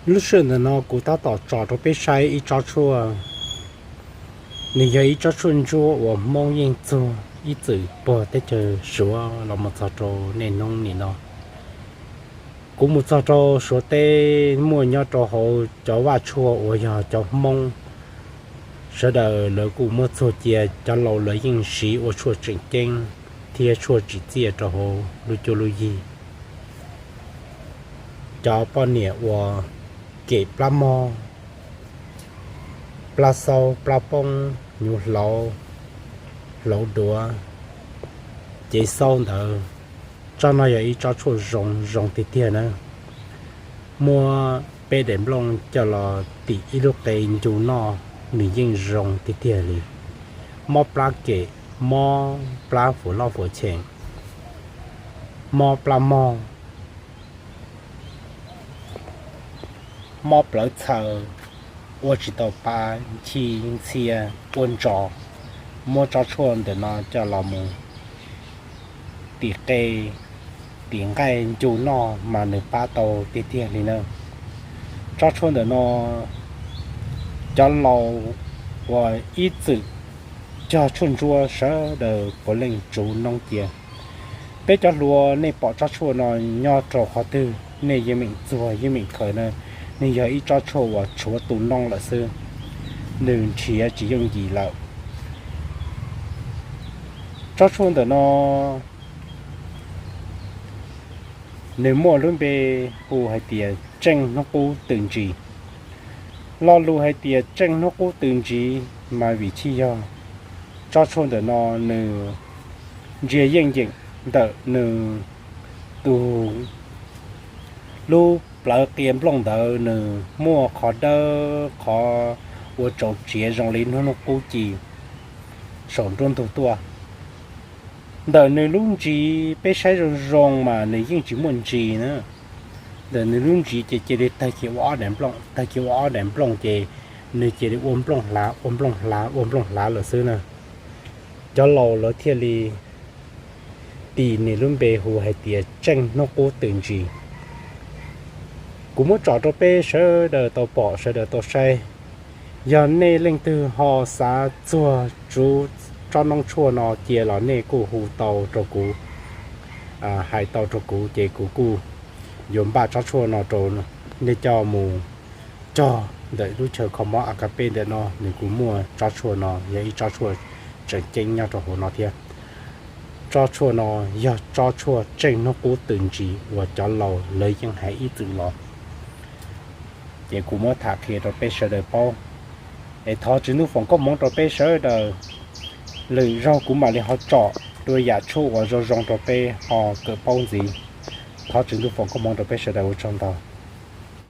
Lub sij hawm ntawm no kuv tab tom tso rau peb saib ib tsob tshuaj. Nws yog ib tsob tshuaj ntsuab uas Hmoob yeej txuag ib txwm puag teb chaws Suav los mus txog rau niaj hnub nim no. Kuv mus txog rau Suav teb, muaj nyob rau hauv cov vaj tshuaj uas yog cov Hmoob, sawv daws lawv kuj muab txuag cia, cov laus lawv yeej siv ua tshuaj tseem ceeb thiab tshuaj tsim txiaj rau hauv lub cuab lub yig. Cov poj niam ua kem plab mog, plab xaub, plab poob, hnyuv hlauv, hlauv duav, cev xaub ntawd, tsob no yog ib tsob tshuaj zoo zoo tiag tiag na. Muab peb daim nplooj coj los tim ib lub qe ncu noj, nws yeej zoo tiag tiag li. Mob plab kem, mob plab fuam loj fuam cheem, mob plab mog, mob plawv txhaws, ua tsis tau pa, nchi ntxhia, ua ntsos, muab tsob tshuaj ntawm no coj los mus tim qe, tim nqaij ncu noj mas nws pab tau tiag tiag li na. Tsob tshuaj ntawm no cov laus uas ib txwm cog tshuaj ntsuab sawv daws puav leej tsuv noob cia. Peb cov hluas nej pom tsob tshuaj no nyob rau qhov twg nej yeej meem txuag yeej meem khaws na, nws yog ib tsob tshuaj uas tshuav tu noob lawm xwb, nws nrhiav tsis yooj yim lawm. Tsob tshuaj ntawm no nws muaj lub npe hu hais tias tseej hnub qub tws ntsis. Lo lus hais tias tseej hnub qub tws ntsis mas vim chij yog tsob tshuaj ntawm no nws ntsia yeej yeem ntawm nws tus lub plawv qia nplooj ntawd nws muaj qhov dawb qhov ua tsaus tsiav zoo li hnub hnub qub ci saum nruab ntug tuaj. Ntawm nws lub ntsis peb saib zoo zoo mas nws yeej tsis muaj ntsis na. Ntawm nws lub ntsis ces cia li tawg kiag ua ob daim nplooj, tawg kiag ua ob daim nplooj ces nws cia li ua nplooj hlav ua nplooj hlav ua nplooj hlav lawm xwb na. Cov laus lawv thiaj li tis nws lub npe hu hais tias tseej hnub qub tws ntsis. Kuv muab tsom rau peb sawv daws tau pom sawv daws tau saib. Yog nej leej twg ho xav txuag tsob noob tshuaj no cia los nej kuj hu tau rau kuv, hais tau rau kuv ces kuv kuj yuav npaj tsob tshuaj no rau nej coj mus cog ntawm lub chaw kho mob A K P ntawm no. Nws kuj muaj tsob tshuaj no yog ib tsob tshuaj tseem ceeb nyob rau hauv no thiab. Tsob tshuaj no yog tsob tshuaj tseej hnub qub tws ntsis uas cov laus lawv yeej hais ib txwm los, ces kuv muab tham qhia rau peb sawv daws paub. Es thov Tswv Ntuj foom koob hmoov rau peb sawv daws, lwm zaug kuv mam li ho tsom dua yam tshuaj uas zoo zoo rau peb ho kawm paub ntxiv. Thov Tswv Ntuj foom koob hmoov rau peb sawv daws, ua tsaug ntau.